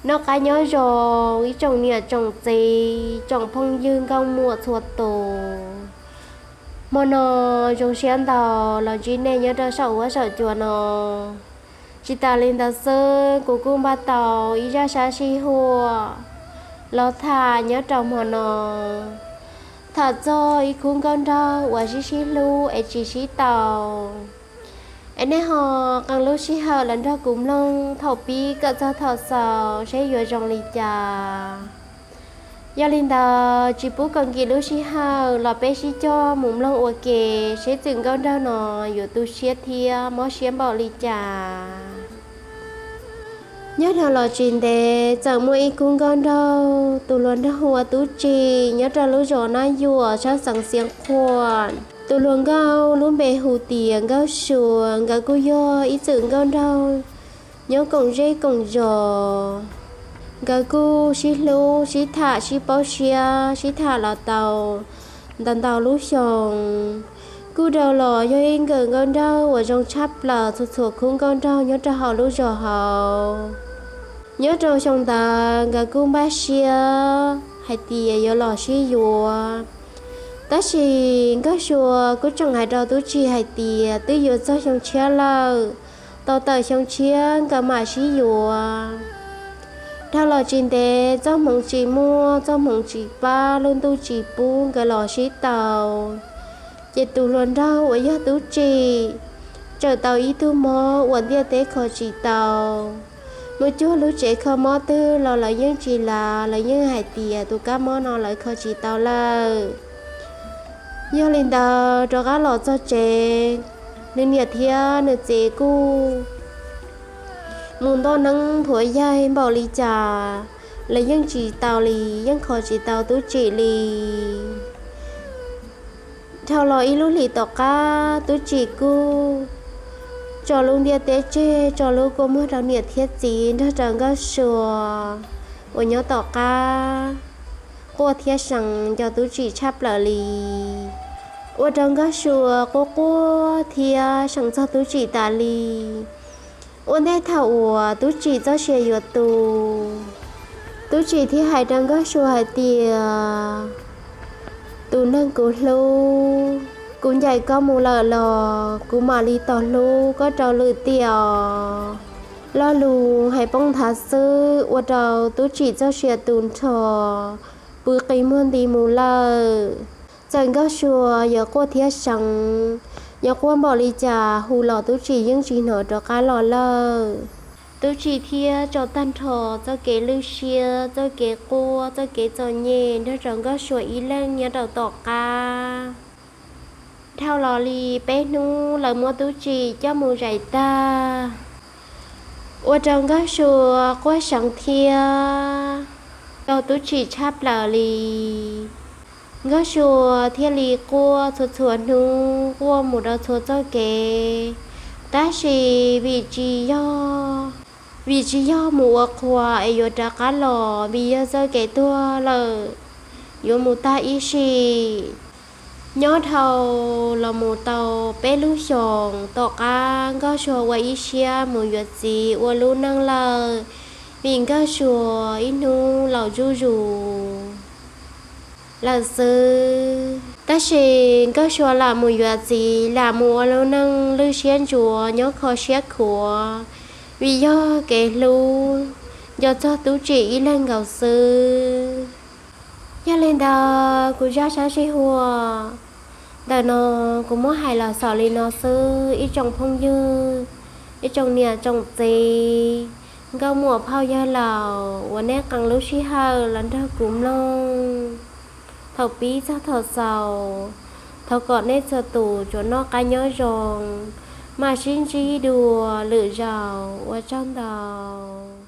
Noj qab nyob zoo ib tsoom niam tsoom txiv, tsoom phooj ywg nkauj muam txhua tus. Hmo no zoo siab ntau los ntsib nej nyob rau saum huab saum cua no. Tsis tas li ntawd xwb, kuv kuj npaj tau ib zaj sab sij huam los tham nyob rau hmo no, tham txog ib khub nkauj nraug uas sib sib hlub es tsis sib tau. Es nej ho qee lub sij hawm los nrog kuv mloog thaum pib kom txog thaum xaus seb yuav zoo li cas. Yog li ntawd tsis pub kom nkim lub sij hawm los peb sib cog mus mloog ua ke seb txwm nkauj nraug no yuav tu siab thiab mob siab npaum li cas. Nyob dhau los tsis ntev txawm muaj ib khub nkauj nraug, tus hluas nraug hu ua Tub Tsim nyob rau lub zos Nab Yuam sab xeev Xiav Khuam. Tus hluas nkauj lub npe hu tias Nkauj Sua, nkawd kuj yog ib txwm nkauj nraug nyob koom zej koom zos. Nkawd kuj sib hlub sib tham sib paub siab sib tham los tau ntau ntau lub xyoo. Kuj dhau los yog ib nkawm nkauj nraug uas zoo tshaj plaws txhua txhua khub nkauj nraug nyob rau hauv lub zos hauv. Nyob rau xyoo ntawd nkawd kuj npaj siab hais tias yuav los sib yuav. Tab sis Nkauj Sua kuj tseem hais rau Tub Tsim hais tias twb yuav txog xyoo tshiab lawm, tau tawm xyoo tshiab nkawd mam sib yuav. Dhau los tsis ntev txoj hmoov tsis muaj, txoj hmoov tsis pab, lub ntuj tsis pub nkawd los sib tau. Ces tus hluas nraug uas yog Tub Tsim txawm tau ib tug mob uas ntiaj teb kho tsis tau. Mus cuag lub tsev kho mob twg los lawv yeej tsis lav, lawv yeej hais tias tus kab mob no lawv kho tsis tau lawm. Yog li ntawd rov qab los txog tsev, nws niam thiab nws txiv kuj mus ntoj neeb nthuav yaig npaum li cas los yeej tsis tau li, yeej kho tsis tau Tub Tsim li. Dhau los ib lub hlis tom qab Tub Tsim kuj tso lub ntiaj teb tseg, tso lub kua muag rau niam thiab txiv nrog rau Nkauj Sua uas nyob tom qab quaj thiab seev nco Tub Tsim tshaj plaws li. Ua rau Nkauj Sua quaj quaj thiab seev txog Tub Tsim tas li. Ua ntej thaum uas Tub Tsim txoj sia yuav tu, Tub Tsim thiaj hais rau Nkauj Sua hais tias, tus neeg kuv hlub, kuv ncaim koj mus lawm los kuv mam li tos hlub koj rau lwm tiam os. Lo lus hais poob nthav xwb ua rau Tub Tsim txoj sia tu nrho, pw qis muag nti mus lawm. Txawm Nkauj Sua yuav quaj thiab seev, yuav quaj npaum li cas hu los Tub Tsim yeej tsis hnov rov qab los lawm. Tub Tsim thiaj tso tag nrho txoj kev lwj siab, txoj kev quaj, txoj kev txom nyem nrog rau Nkauj Sua ib leeg nyob rau tom qab. Dhau los li peb hnub lawv muab Tub Tsim coj mus zais tag, ua rau Nkauj Sua quaj seev thiab nco Tub Tsim tshaj plaws li. Nkauj Sua thiaj li quaj txhua txhua hnub, quaj mus rau txhua txoj kev. Tab sis vim tsis yog, vim tsis yog mus ua qhua es yuav rov qab los, vim yog txoj kev tuag lawm, yuav mus tag ib sim. Nyob dhau los mus tau peb lub xyoos tom qab Nkauj Sua ua ib siab mus yuav txiv ua lub neej lawm, vim Nkauj Sua ib hnub laus zuj zus lawm xwb. Tab sis Nkauj Sua lam mus yuav txiv, lam mus ua lub neej lwj siab ntsuav nyob kho siab khuav, vim yog kev hlub nco txog Tub Tsim ib leeg nkaus xwb. Yog li ntawd kuv zaj sab sij huam ntawm no kuv muab hais los xaus li no xwb ib tsoom phooj ywg, ib tsoom niam tsoom txiv, nkauj muam phauj yawg laus uas nej qee lub sij hawm los nrog kuv mloog thaum pib txog thaum xaus. Thov kom nej txhua tus tsuas noj qab nyob zoo, mam sib ntsib dua lwm zaus, ua tsaug ntau.